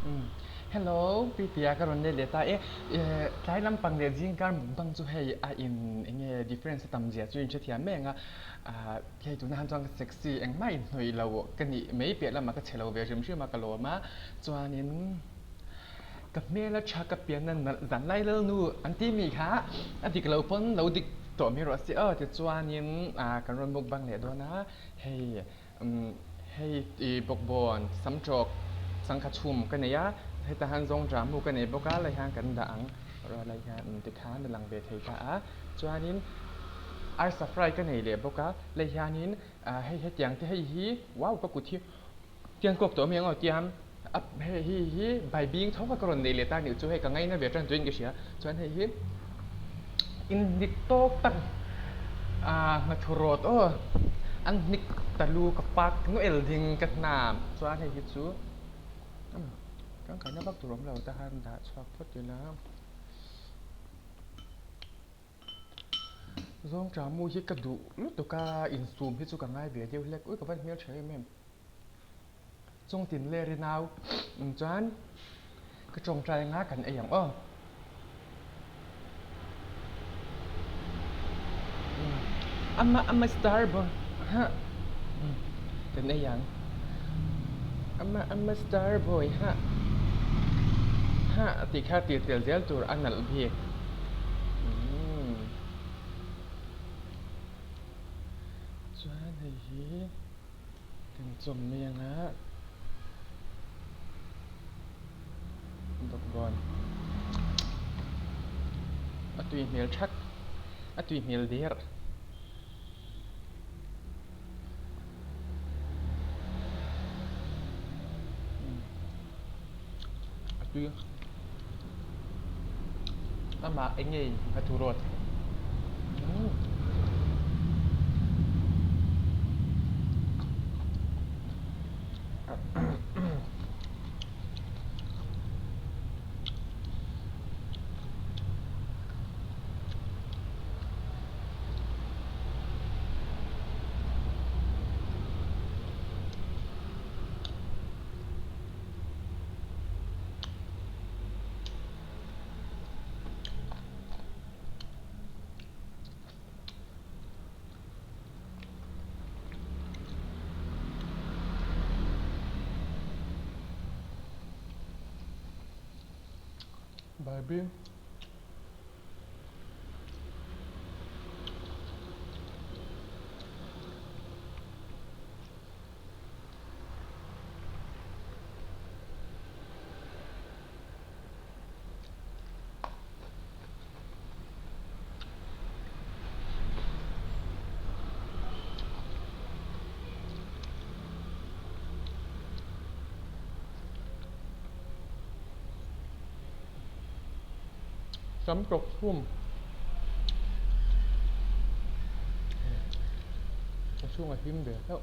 Umm hello Pi Tia ka rawn let leh ta e, tlai lampang leh zingkar mukbang chu hei a in enge difference a tam zia chu in hrethiam mai ang a, hei tunah han chuan ka sexy engmah inhnawih lo ka nih mai piah lamah ka chhe lo ve hrim hrim a ka lawm a, chuanin ka hmel a tha ka pian a nalh zan lai lal nu an ti mi kha a dik lo pawn lo dik tawh mai rawh se aw tichuanin kan rawn mukbang leh dawn a hei. Hei i bawkbawn samtawk sangkha chhum ka nei a, hetah hian zawngṭah mu ka nei bawk a, lai hian kan dah ang rawh lai hian tikhan a lang ve thei ta a, chuanin arsa fry ka nei leh bawk a, lai hianin hei hetiang te hei hi wow ka kut hi tiang kawk tawh a mi ang aw tiang a hei hi hi baibing tho kha ka rawn nei leh ta nih chu hei ka ngaina ve tan tuin ka hria chuan hei hi inhnik tawk tak ah hnathawh rawt aw an hnik ta lu ka pak nuel ding ka hnam chuan hei hi chu tangkaina vak tur awm lo ta khan dah chhuak phawt ila zawngṭah mu hi ka duh lutuk a insum hi chu ka ngai ve deuh hlek ui ka van hmelṭha em em. Chung tin leh ri nau chuan ka tawngtai anga kan ei ang aw. Ama ama star boy ha kan ei ang. Ama ama star boy ha ha tih kha tir tel zel tur a nalh bik. Chuan hei hi. Kan chawm mai ang a, bawkbawn a tui hmel thak, a tui hmel der. A tui amah eng nge a thu rawt. Barbie. Sam tawk chhum a chhungah hlim ve hlauh.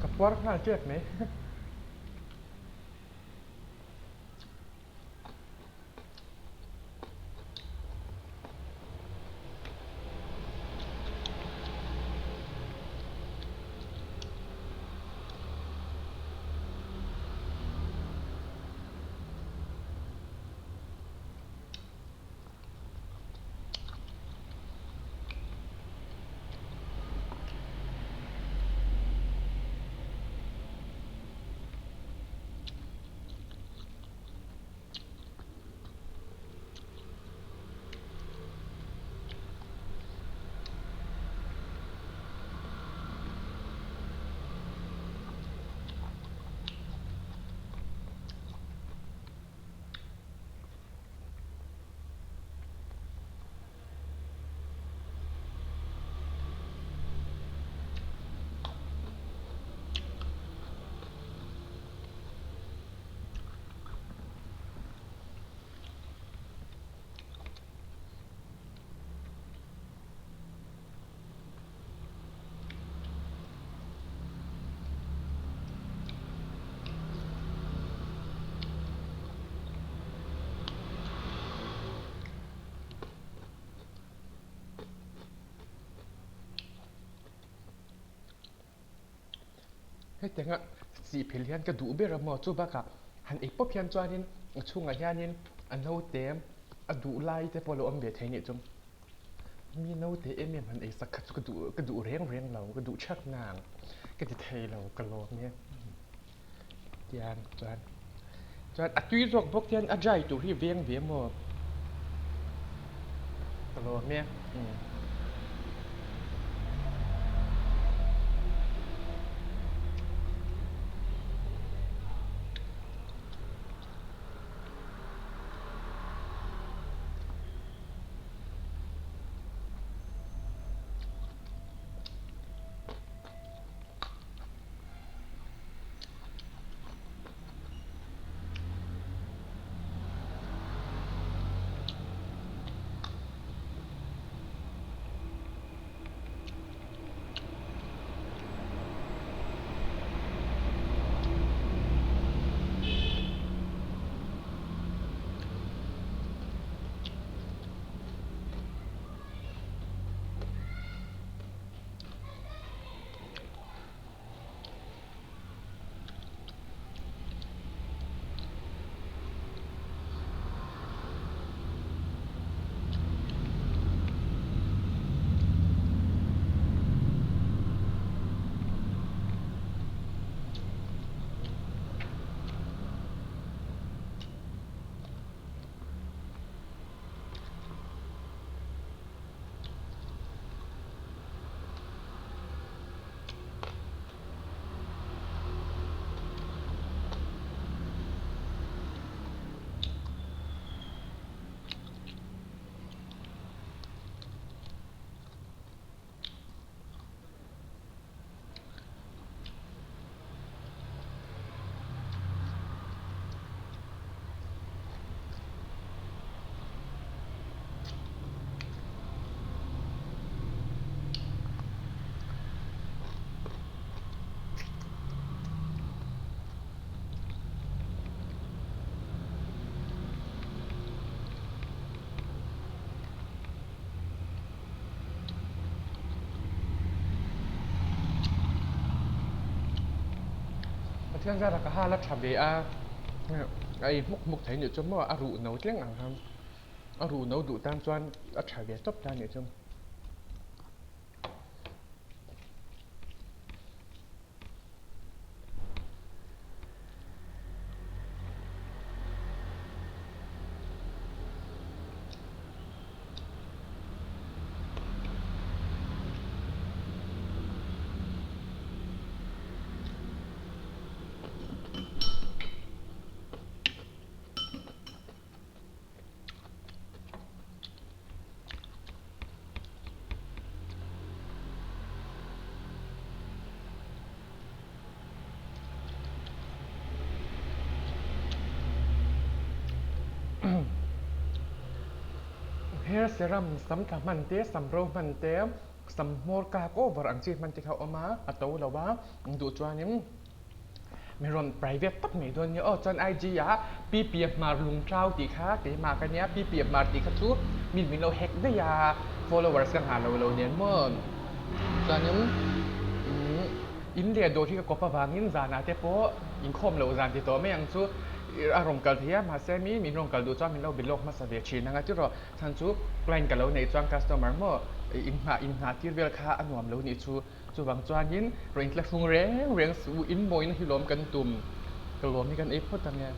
Ka puar nghal tep mai. Hetianga sih phel hian ka duh ber a maw? Chu bakah han ei pawp hian chuanin a chhungah hianin a naute a duh lai te pawh a lo awm ve thei anih chu. Mi naute em em han ei sak kha chu ka duh ka duh reng reng lo, ka duh thak nang ka ti thei lo ka lawm e. Tiang chuan chuan a tui zawk bawk hian a dry tur hi veng ve maw? Ka lawm e. Pathian zara ka hal a tha ve a, a ei hmuk hmuk thei nih chu maw a ruh no tleng ang khan. A ruh no duh tan chuan a tha ve tawp ta nih chu. Hair serum sam tla hman te, sam ro hman te, sam hmawr kak over ang chi hman te kha a awm a, a to lo a, duh chuanin Mi rawn private tak mai dawn nia aw. Chuan IG ah Pi Hmar Lungtlau tih kha keimah ka nia. Pi Hmar tih kha chu min min lo hack daih a, followers ka nghah lo lo nen maw. Chuanin in leh dawr hi ka kawp avangin zanah te pawh inkhawm loh zan ti tawh mai ang chu a rawn kal thei a, mahse mi min rawn kal duh chuan min lo be lawk hmasa ve thin ang a tiraw. Chhan chu client ka lo neih chuan customer maw inngah inngah tir vel kha a nuam lo nih chu. Chuvang chuanin rawn intla hrung reng reng suh u, in mawina hi lawm kan tum, ka lawm hi kan ei phawt ang e.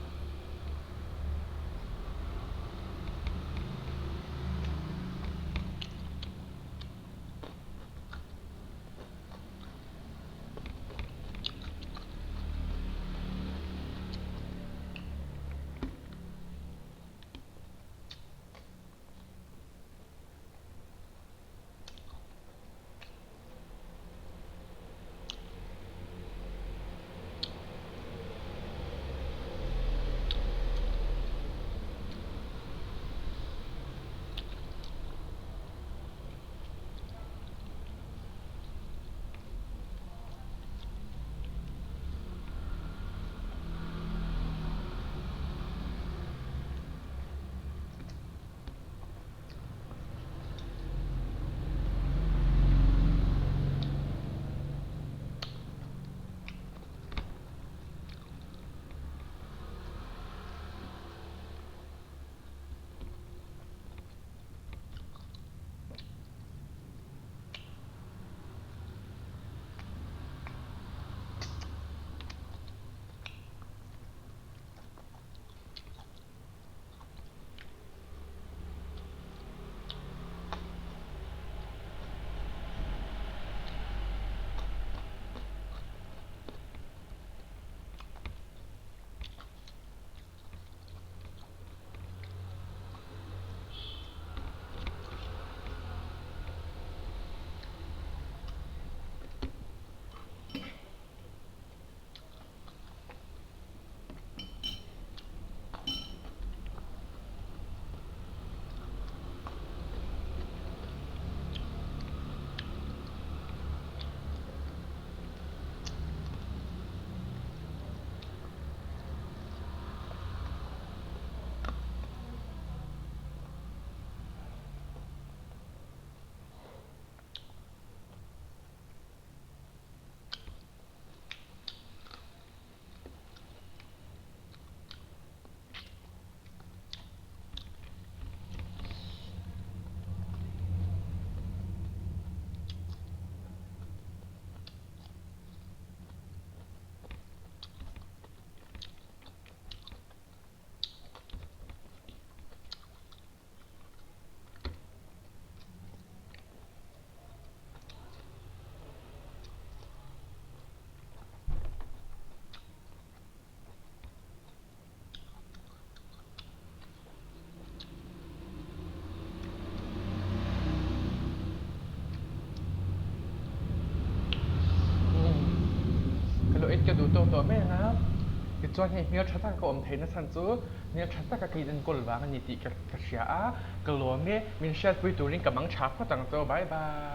ka duh tawk tawh mai ang a, tichuan hei hmel tha taka ka awm theihna chhan chu hmel tha taka ka inenkawl vang a ni tih ka hria a, ka lawm e, min hriatpui turin ka mang tha phawt ang chu, bye bye.